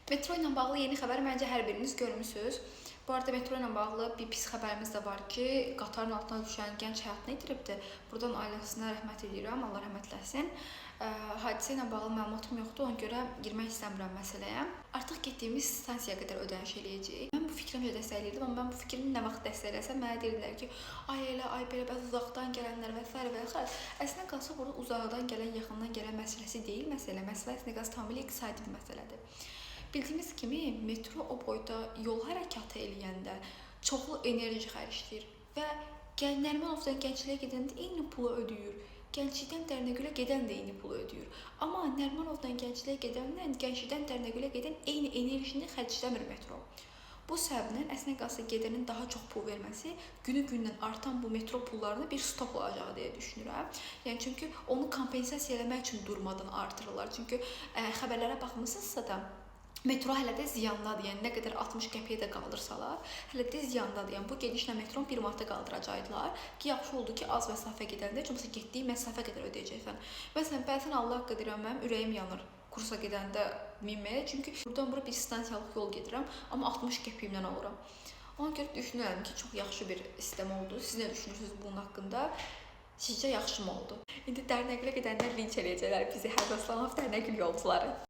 Metro ilə bağlı yeni xəbər məncə hər biriniz görmüsüz. Bu arada metro ilə bağlı bir pis xəbərimiz də var ki, qatarın altına düşən gənc həyatını itiribdi. Buradan ailəsinə rəhmət eləyirəm, Allah rəhmət eləsin. Hadisə ilə bağlı məlumatım yoxdur, ona görə girmək istəmirəm məsələyə. Artıq getdiyimiz stansiyaya qədər ödəniş eləyəcəyik. Mən bu fikri həmişə dəstəkləyirdim, amma mən bu fikri nə vaxt dəstəkləsəm mənə deyirdilər ki, ay elə, ay belə, bəs uzaqdan gələnlər və sairə və axır. Əslində qalsa burada uzaqdan gələn, yaxından gələn məsələsi deyil məsələ. Məsələ əslində qalsa tamamilə iqtisadi bir məsələdir. Bildiyimiz kimi metro o boyda yol hərəkatı eləyəndə çoxlu enerji xərcləyir və Nərimanovdan Gəncliyə gedəndə eyni pulu ödəyir. Gənclikdən Dərnəgülə gedən də eyni pulu ödəyir. Amma Nərimanovdan Gəncliyə gedənlə Gənclikdən Dərnəgülə gedən eyni enerjini xərcləmir metro. Bu səbəbdən əslində qalsa gedənin daha çox pul verməsi günü-gündən artan bu metro pullarına bir stop olacaq deyə düşünürəm. Yəni çünki onu kompensasiya eləmək üçün durmadan artırırlar. Çünki xəbərlərə baxmısınızsa da metro hələ də ziyandadır. Yəni nə qədər 60 qəpiyə də qaldırsalar, hələ də ziyandadır. Yəni bu gedişlə metronu 1 manata qaldıracaqdılar ki, yaxşı oldu ki, az məsafə gedəndə heç olmasa getdiyi məsafə qədər ödəyəcəksən. Məsələn, bəzən Allah haqqı deyirəm, mənim ürəyim yanır kursa gedəndə minməyə. Çünki buradan bura bir stansiyalıq yol gedirəm, amma 60 qəpiyimdən alıram. Ona görə düşünürəm ki, çox yaxşı bir sistem oldu. Siz nə düşünürsünüz bunun haqqında? Sizcə yaxşı mı oldu? İndi Dərnəgülə gedənlər linç eləyəcəklər bizi. Həzəslanov Dərnəgül yolçuları.